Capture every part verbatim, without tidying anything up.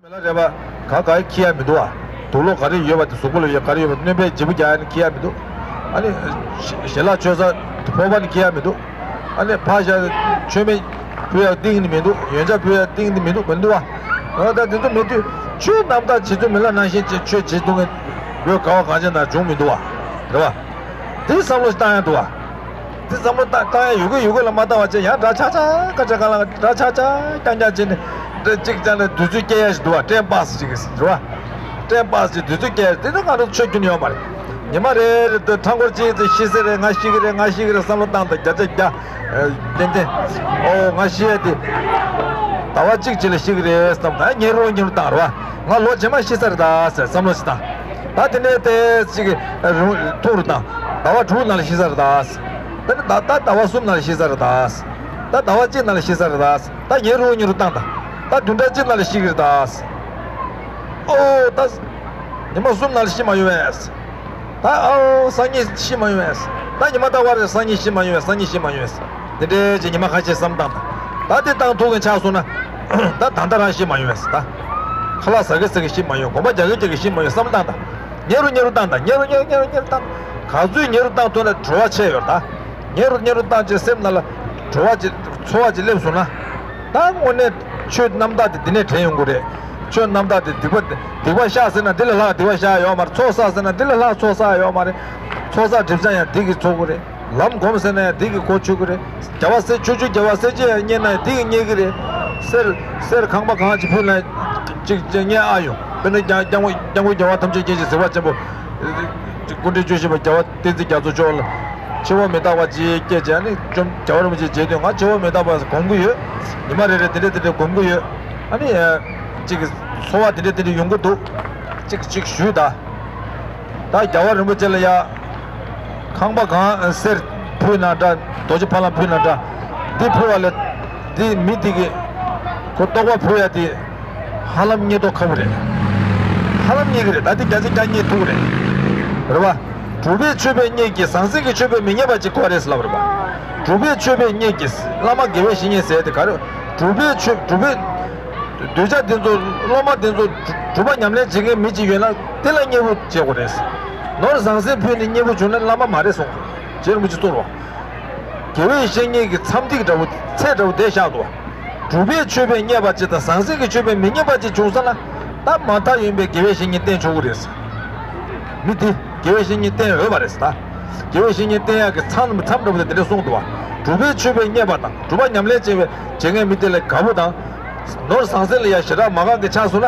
མི་ལ་རས་པ་ག་ག་ཡི་ཁྱི་ཡ་མི་འདུག་བ། དུག་ལོག་ག་རེ་ཡོད་པ་དེ་གཟུགས་པོ་ལ་ཡོད་ག་རེ་ཡོད་པ་སྣོན་པས་བརྗེ་པོ་རྒྱག་ཡ་ནི་ཁྱི་ཡ་མི་འདུག་ཨ་ནི་ཞལ་ལག་མཆོད་ས་ཕོར་པ་ནི་ཁྱི་ཡ་མི་འདུག་ཨ་ནི་ཕག་ཤ་མཆོད་མེ་ཕུལ་ཡ་ཏིང་ནི་མི་འདུག་ཡོན་ཆབ་ཕུལ་ཡ་ཏིང་ནི་མི་འདུག་མི་འདུག་བ། འོ་ད་དེ་ཚོ་མེད་དུས་ཆོས་རྣམ་དག་བྱེད་ཚུལ་མི་ལ་ནང་བཞིན་བྱེད་ཆོས་བྱེད་ཐུབ་མཁན་བོད་ག་བ་གངས་ཅན་ན་བྱུང་མི་འདུག་བ། རེད་བ། དེ་བསམ་བློ་ཞིག་བཏང་ཡ་འདུག་བ། དེ་བསམ་བློ་བཏང་བཏང་ཡ་ཡོད་གི་ཡོད་གི་ལ་མ་བཏང་བ་བྱས་ཡང་འདྲ་ཆགས་ཆགས་ཀ་ཆ་ག་ལ་འདྲ་ཆགས་ཆགས་རྐྱང་རྐྱང་བྱས་ནས་འདྲ་གཅིག་ཅང་ལ་དུས་ཚོད་སྐྱེལ་ཡ་ཞིག་འདུག་བ། ཏེམ་པཱ་སི་ཅིག་གི་རེད་བ། ཏེམ་པཱ་སི་ཅིག་དུས་ཚོད་སྐྱེལ་ཡ་དེ་ནི་ང་རང་ཚོ་ཆོས་རྒྱུན་ཡོད་མ་རེད། ཉི་མ་རེ་རེ་དུ་ཁྲ་འཁོར་གཅིག་ཙམ་ཤི་ས་རེད། ང་ཤི་གི་རེད། ང་ཤི་གི་རེད་བསམ་བློ་བཏང་དང་བརྒྱ་ཆ་བརྒྱ། ཨ། ཏན་ཏན། ཨོ་ང་ཤི་ཡ་དེ་ཟླ་བ་གཅིག་ཅིག་ལ་ཤི་གི་རེད་བསམ་ད་ཉེ་རུ་ཉེ་རུ་བཏང་རེད་བ། ང་ལོ་རྗེས་མ་ཤི་ས་རེད་ད་ཟེར་བསམ་བློ་ཞིག་བཏང་། ད་དེ་ནས་དེ་ཅིག་རུང་ཐུང་རུ་བཏང་། ཟླ་བ་དྲུག་ནང་ལ་ཤི་ས་རེད་ད། ད་ནི་ད་ད་ཟླ་བ་གསུམ་ནང་ལ་ཤི་ས་རེད་ད། ད་ཟླ་བ་གཅིག་ནང་ལ་ཤི་ས་རེད་ད། ད་ཉེ་རུ་ཉེ་རུ་བཏང་ད། ད་བདུན་ཕྲག་གཅིག་ནང་ལ་ཤི་གི་རེད་ད། ཨོ་ད། ཉི་མ་གསུམ་ནང་ལ་ཤི་མ་ཡོང་བས། ད་ཨོ་སང་ཉིན་ཤི་མ་ཡོང་བས། ད་ཉི་མ་ད་བར་སང་ཉིན་ཤི་མ་ཡོང་བས། སང་ཉིན་ཤི་མ་ཡོང་བས། དེ་འདྲའི་ཅིག་ཉི་མ་ཁ་ཤས་བསམ་བཏང་ད། ད་དེ་བཏང་ཐུབ་མཁན་ཆགས་སོང་ན། ད་ད་ལྟ་རང་ཤི་མ་ཡོང་བས་ད། ཁ་ལག་ཟ་གི་ཟ་གི་ཤི་མ་ཡོང་། གོམ་པ་རྒྱག་གི་རྒྱག་གི་ཤི་མ་ཡོང་བསམ་བཏང་ད། ཉེ་རུ་ཉེ་རུ་བཏང་ད། ཉེ་རུ་ཉེ་རུ་ཉེ་རུ་ཉེ་རུ་བཏང་། ག་ཚོད་ཉེ་རུ་བཏང་ཐུབ་ན་བྲོ་བ་ཆེ་ཡོད་ད། ཉེ་རུ་ཉེ་རུ་བཏང་བྱས་སེམས་ནང་ལ་བྲོ་བ་ཅིག་ཚོར་བ་ཅིག་སླེབས་སོང་ན། ད་དངོས་གནས་ཆོས་རྣམ་དག་དེ་འདི་ནས་དྲན་ཡོང་གི་རེད། ཆོས་རྣམ་དག་དེ་སྡིག་པ་སྡིག་པ་བཤགས་ཟེར་ན་འདི་ལས་ལྷག་སྡིག་པ་བཤགས་ཡོད་མ་རེད། ཚོགས་བསགས་ཟེར་ན་འདི་ལས་ལྷག་ཚོགས་བསགས་ཡོད་མ་རེད། ཚོགས་བསགས་སྒྲིབ་སྦྱང་ཡང་འདི་གིས་ཚོགས་ཀྱི་རེད། ལམ་སྒོམ་ཟེར་ན་ཡང་འདི་གིས་གོ་ཆོད་ཀྱི་རེད། རྒྱལ་བ་སྲས་ཆོས་སྐྱོང་རྒྱལ་བ་སྲས་བཅས་ཡང་མཉེས་ན་ཡང་འདི་གིས་མཉེས་ཀྱི་རེད། གསེར་གསེར་ཁང་པ་གང་ཅིག་ཕུལ་ན་ཅིག་ཅིག་མཉེས་ཨ་ཡོང་། དཔེར་ན་སྐྱབས་སྐྱབས་མགོན་སྐྱབས་མགོན་རྒྱལ་བ་ཐམས་ཅད་མཁྱེན་ཅིང་གཟིགས་པ་ཆེན་པོ། སྐུ་ཕྲེང་བཅུ་བཞི་པ་རྒྱལ་བ་བསྟན་འཛིན་རྒྱ་མཚོ་མཆོག་ལ་འཆི་བ་མི་རྟག་པ་ཅིག་སྐྱེས་བྱས་ནི་བཅོམ་རྒྱལ་བ་རིན་པོ་ཆེ་མཇལ་དུས་ང་འཆི་བ་མི་རྟག་པ་སྒོམ་གྱི་ཡོད། ཉི་མ་རེ་རེ་དེ་འདྲ་དེ་འདྲ་སྒོམ་གྱི་ཡོད། ཨ་ནི་ཅིག་གི་ཚོར་བ་དེ་འདྲ་དེ་འདྲ་ཡོང་གི་འདུག་ཅིག་ཅིག་ཞུས་ད། ད་རྒྱལ་བ་རིན་པོ་ཆེ་ལ་ཡ། ཁང་པ་གང་གསེར་ཕུལ་ན་འདྲ། རྡོ་རྗེ་ཕ་ལམ་ཕུལ་ན་འདྲ། འདི་ཕུལ་བ་ལས། འདི་མི་འདི་གི་ཁོ་རྟོགས་པ་ཕུལ་ཡ་དེ་ཧ་ལམ་རྙེད་མདོག་ཁ་པོ་རེད། ཧ་ལམ་རྙེད་གི་རེད། ད་འདི་བརྒྱ་ཆ་བརྒྱ་རྙེད་ཐུབ་གི་རེད། རེད་བ། གྲུབ་པས་ཆོས་པས་རྙེད་ཀྱི། ཟང་ཟིང་གིས་ཆོས་པས་མི་རྙེད་པ་ཅིག་དགོས་རེད་ཟེར་ལབ་རེད་བ། གྲུབ་པས་ཆོས་པས་རྙེད་ཀྱི། བླ་མ་དགེ་བའི་བཤེས་གཉེན་ཟེར་དེ་ག་རེ། གྲུབ་པས་ཆོས་གྲུབ་པས། གདུལ་བྱ་འདི་ཚོ་སློབ་མ་འདི་ཚོ་གྲུབ་པ་ཉམས་ལེན་བྱེད་མཁན་མི་གཅིག་ཡོད་ན་དེ་ལ་མཉེས་པོ་བྱེད་དགོས་རེད། ནོར་ཟང་ཟིང་ཕུལ་ནས་མཉེས་པོ་བྱུང་ན་བླ་མ་མ་རེད་གསུངས། རྗེ་རིན་པོ་ཆེ་གཙོ་བོ། དགེ་བའི་བཤེས་གཉེན་གྱི་མཚམས་ཐིག་འདྲ་བོ་ཚད་འདྲ་བོ་དེ་བཞག་འདུག་གྲུབ་པས་ཆོས་པས་རྙེད་པ་ཅིག་དང་ཟང་ཟིང་གིས་ཆོས་པས་མི་རྙེད་པ་ཅིག་བྱུང་ས་ན་ད་མ་མཐའ་ཡིན་པའི་དགེ་བའི་བཤེས་གཉེན་བསྟེན་ཆོག་གི་རེད། མི་དེ་དགེ་བའི་བཤེས་གཉེན་བསྟེན་འོས་པ་རེད་ད། དགེ་བའི་བཤེས་གཉེན་བསྟེན་ཡག་གི་མཚམས་མཚམས་འདྲ་བོ་དེ་འདྲ་གསུངས་འདུག་བ། གྲུབ་པས་ཆོས་པས་རྙེད་པ་དང་གྲུབ་པ་ཉམས་ལེན་བྱེད་པའི་བྱེད་མཁན་མི་དེ་ལ་དགའ་པོ་དང་། ནོར་ཟང་ཟིང་ལ་ཡ་ཞེ་དྲག་མ་དགའ་མཁན་ཆགས་སོང་ན།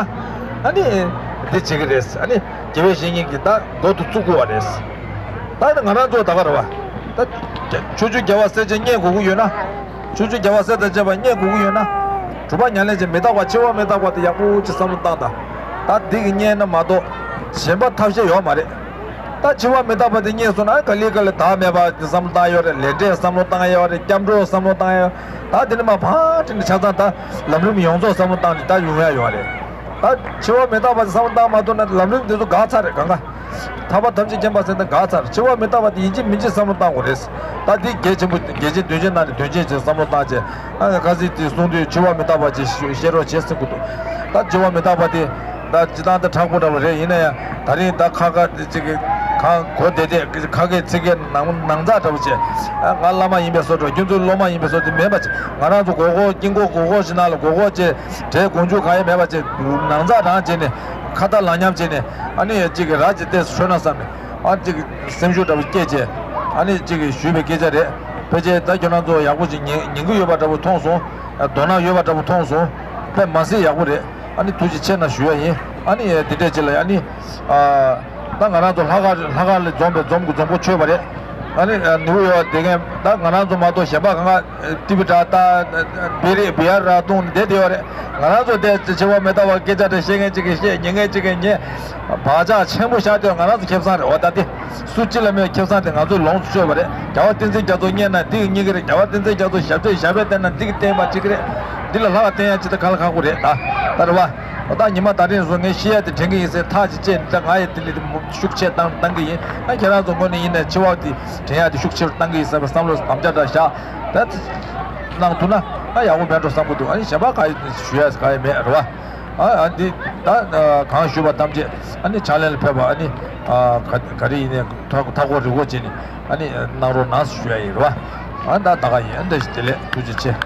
ཨ་ནི། འདི་བྱེད་ཀྱི་རེད། ཨ་ནི། དགེ་བའི་བཤེས་གཉེན་གྱིས་ད་མགོ་དུ་བཙུགས་དགོས་པ་རེད། ད་ནི་ང་རང་ཚོ་ད་ག་རེད་བ། ད། ཆོས་སྐྱོང་རྒྱལ་བ་སྲས་བཅས་རྙེད་དགོས་ཀྱི་ཡོད་ན། ཆོས་སྐྱོང་རྒྱལ་བ་སྲས་དང་བཅས་པ་རྙེད་དགོས་ཀྱི་ཡོད་ན། གྲུབ་པ་ཉམས་ལེན་བྱེད་མི་རྟག་པ་འཆི་བ་མི་རྟག་པ་དེ་ཡག་པོ་ཅིག་བསམ་བློ་བཏང་དང་། ད་འདི་གི་རྙེད་ན་མ་གཏོགས། གཞན་པ་ཐབས་ཤེས་ཡོད་མ་རེད། ད་འཆི་བ་མི་རྟག་པ་དེ་རྙེད་སོང་ན་ག་ལེ་ག་ལེ་བདག་མེད་པ་བསམ་བློ་བཏང་ཡོད་རེད། ལས་འབྲས་བསམ་བློ་བཏང་ཡོད་རེད། སྐྱབས་འགྲོ་བསམ་བློ་བཏང་ཡོད། ད་དེ་ནི་མ་ཕར་ཁྲིད་ནས་ཆ་ཚང་ད་ལམ་རིམ་ཡོངས་རྫོགས་བསམ་བློ་བཏང་ནས་ད་ཡོང་ཡ་ཡོད་རེད། ད་འཆི་བ་མི་རྟག་པ་དེ་བསམ་བློ་བཏང་མ་ཐུབ་ན་ལམ་རིམ་དེ་ཚོ་འགག་ཚར་རེད་གང་ག་ཐར་པ་ཐམས་ཅད་མཁྱེན་པ་ཟེར་ན་འགག་ཚར། འཆི་བ་མི་རྟག་པ་དེ་ཡིན་གཅིག་མིན་གཅིག་བསམ་བློ་བཏང་དགོས་རེད། ད་འདི་གལ་ཆེན་པོ་གལ་ཆེན་དོན་ཆེན་ནང་ནས་དོན་ཆེན་ཅིག་བསམ་བློ་བཏང་བྱས། ཨ་ཁ་སང་དེ་གསུང་དུས་འཆི་བ་མི་རྟག་པ་ཅིག་བཤད་རོགས་བྱེད་ཟེར་གི་འདུག་ད་འཆི་བ་མི་རྟག་པ་དེ། ད་སྤྱི་བཏང་ད་མཁྲེགས་པོ་འདྲ་བ་རེད། ཡིན་ན་ཡང་ད་རིང་ད་ཁ་ཁ་ཅིག་གི་གང་གོ་བདེ་བདེ་ཁ་སྐད་ཚིག་སྐད་ནང་ནང་ཚགས་འདྲ་བོ་བྱས། ཨ་ང་བླ་མ་ཡིན་པའི་བཟོ་འདྲ། ཁྱོད་ཚོ་སློབ་མ་ཡིན་པའི་བཟོ་འདྲ་མེད་པ་བྱས། ང་རང་ཚོ་མགོ་སྐོར་དཀྱིལ་འཁོར་མགོ་སྐོར་ཞིག་ནང་ལ་མགོ་སྐོར་བྱས་གྲལ་གོང་མཇུག་གང་ཡང་མེད་པ་བྱས་ནང་ཚགས་རང་བྱས་ནས་ཁ་ཏ་ལ་ཉམས་བྱས་ནས། ཨ་ནི་ཅིག་གི་ར་ཅིག་ཏེ་ཤོད་ན་བསམ་ནས། ཨ་ཅིག་སེམས་ཤུགས་འདྲ་བོ་སྐྱེས་བྱས། ཨ་ནི་ཅིག་གི་ཞུས་པའི་སྐད་ཆ་རེད། ཕལ་ཆེར་ད་ཁྱོད་རང་ཚོ་ཡག་པོ་ཅིག་ཉན་ཉན་གི་ཡོད་པ་འདྲ་བོ་མཐོང་སོང་། དོ་སྣང་ཡོད་པ་འདྲ་བོ་མཐོང་སོང་། དཔེ་མ་སྲིད་ཡག་པོ་རེད། ཨ་ནི་ཐུགས་རྗེ་ཆེ་གནང་ཞུ་ཡ་ཡིན། ཨ་ནི་འདི་འདྲས་ཅིག་ལ་ཨ་ནི། ཨ། ད་ང་རང་ཚོ་ལྷག་དཀར་ལྷག་དཀར་ལ་འཛོམས་པའི་འཛོམས་དགུ་འཛོམས་པོ་ཆོད་པ་རེད། ཨ་ནི་ནིའུ་ཡོག་དེ་མཁན་ད་ང་རང་ཚོ་མ་གཏོགས་གཞན་པ་གང་ག་ཏི་བི་དྲ་ད་བེ་རི་བི་ཡར་ར་བཏུང་ནས་བསྡད་བསྡད་ཡོད་རེད། ང་རང་ཚོ་དེ་འཆི་བ་མི་རྟག་པ་སྐད་ཆ་དེ་བཤད་མཁན་གཅིག་གིས་བཤད། ཉན་མཁན་གཅིག་གིས་ཉན། བག་ཆགས་ཆེན་པོ་བཞག་དུས་ང་རང་ཚོ་ཁེ་བཟང་རེད། འོ་ད་དེ་སུ་གཅིག་ལ་མེད་ཁེ་བཟང་དེ་ང་ཚོས་ལོངས་སུ་སྤྱོད་པ་རེད། རྒྱལ་བ་བསྟན་འཛིན་རྒྱ་མཚོ་རྙེད་ན་དེ་གི་རྙེད་ཀྱི་རེད། རྒྱལ་བ་བསྟན་འཛིན་རྒྱ་མཚོ་ཞབས་ཕྱི་ཞབས་པད་བརྟན་ན་འདི་གི་བརྟན་པ་གཅིག་རེད། འདི་ལ་ལྷག་བརྟན་ཡ་ཅི་ད་ག་ལ་ཁག་པོ་རེད་ད། ད་རེད་བ། ད་ཉི་མ་ད་རིང་བཟོ་ངས་ཤི་ཡ་དེ་དྲན་གི་ཡིན་ཟེར་ཐག་ཅིག་བཅད་ནས་ད་ང་ཡི་དེ་ལས་ཤུགས་ཆེ་བཏང་བཏང་གི་ཡིན། ད་ཁྱེད་རང་ཚོ་ངོས་ནས་ཡིན་ན་འཆི་བ་དེ་དྲན་ཡ་དེ་ཤུགས་ཆེ་རུ་བཏང་གི་ཡིན་བསམ་པའི་བསམ་བློ་དམ་བཅའ་འདྲ་བཞག་ད་གནང་ཐུབ་ན་ད་ཡག་པོ་མེད་འགྲོ་བསམ་གི་འདུག་ཨ་ནི་གཞན་པ་ག་ཡི་ཞུ་ཡ་ག་ཡི་མེད་རེད་བ། ཨ་ཨ་འདི་ད་གང་ཞུས་པ་ཐམས་ཅད་ཨ་ནི་ཕྱག་ལེན་ལ་ཕེབས་པ་ཨ་ནི་ཨ་ག་ག་རེ་ཡིན་ནའི་མཐའ་མཐའ་འཁོར་རི་བོ་ཅན་ནི་ཨ་ནི་གནང་རོགས་གནང་ཞུ་ཡ་ཡིན་རེད་བ། ཨ་ད་ད་ག་ཡིན། ཨ་འདྲ་ཞིག་བདེ་ལེགས། ཐུགས་རྗེ་ཆེ།